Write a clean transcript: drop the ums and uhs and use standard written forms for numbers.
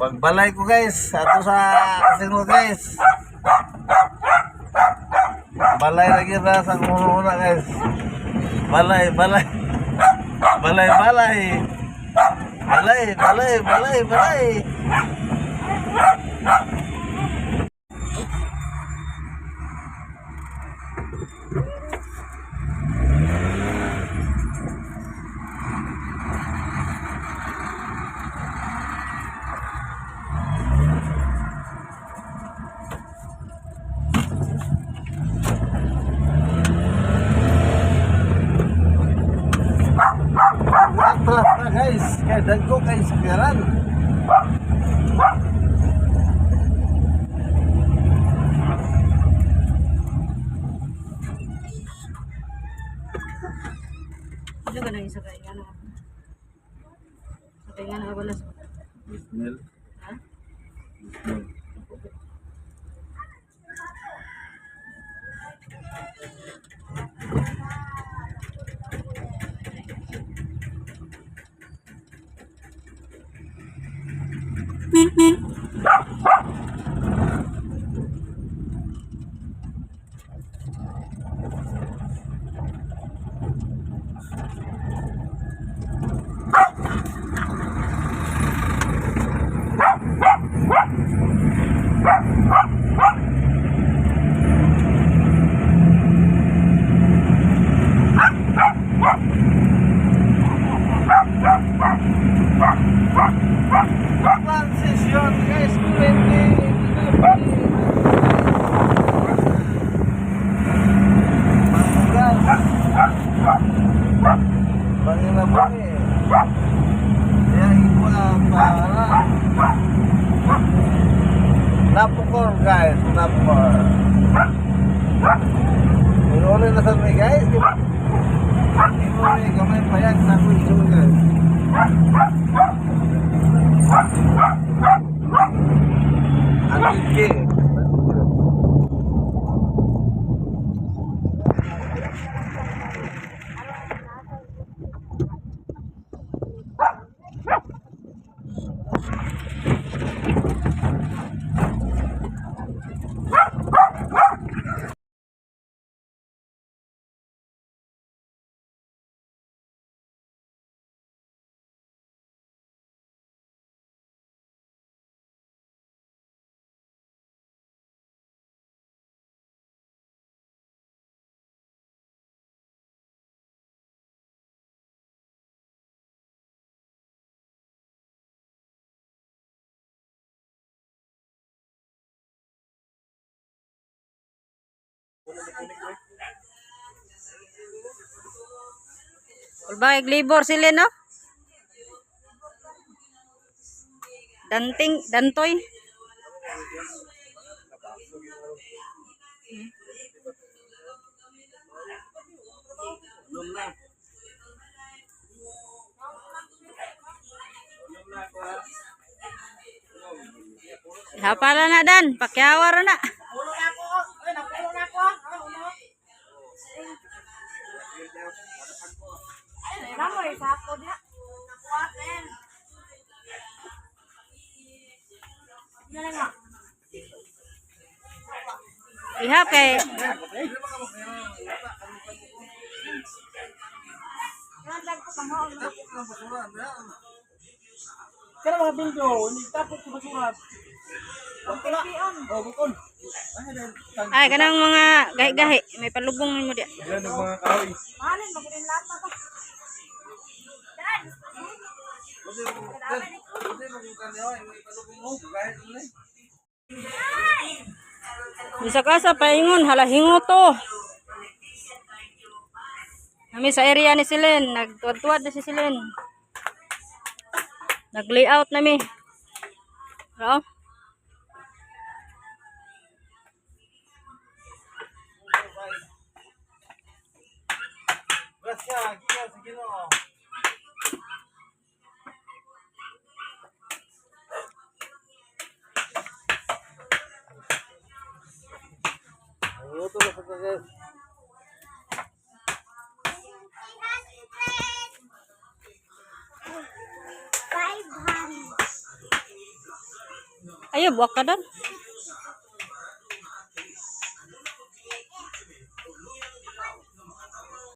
Magbalay ko, guys. Ato sa Single, guys. Balay lagi na sa una, guys. Balay, balay. Balay, balay. Balay, balay, balay, balay. Atras na, guys. Kaya dagko kay sakyaran. Ano ka nang isa kay ano? Sa kay nga wala sa. Bismil. Ha? Bismil. Transition, guys, kurente. Manggal. Panginabuhi. Ya, ibu para. Napukor, guys, napukor. Inuli na sa may, guys. Inuli, gamay payag sa ako isul, guys. Antique. Ulbay libor sila, no? Danting dantoy. Belum na. Hapala na dan, pakyawar na. Ihap kay Kaya mga bildo, hindi tapos sa basura. Oh, bukon. Ay, kanang mga gahi-gahi, may palubong nimo diya. Yan ang mga kahoy. Bisa ka sa paingon, halahingo to. Nami sa area ni Silen, nagtuwad-tuwad na si Silen. Nag-layout nami. Oo. Grasya, giya sa Ginoo. Luto na sa, guys. Ayaw, buwak ka doon.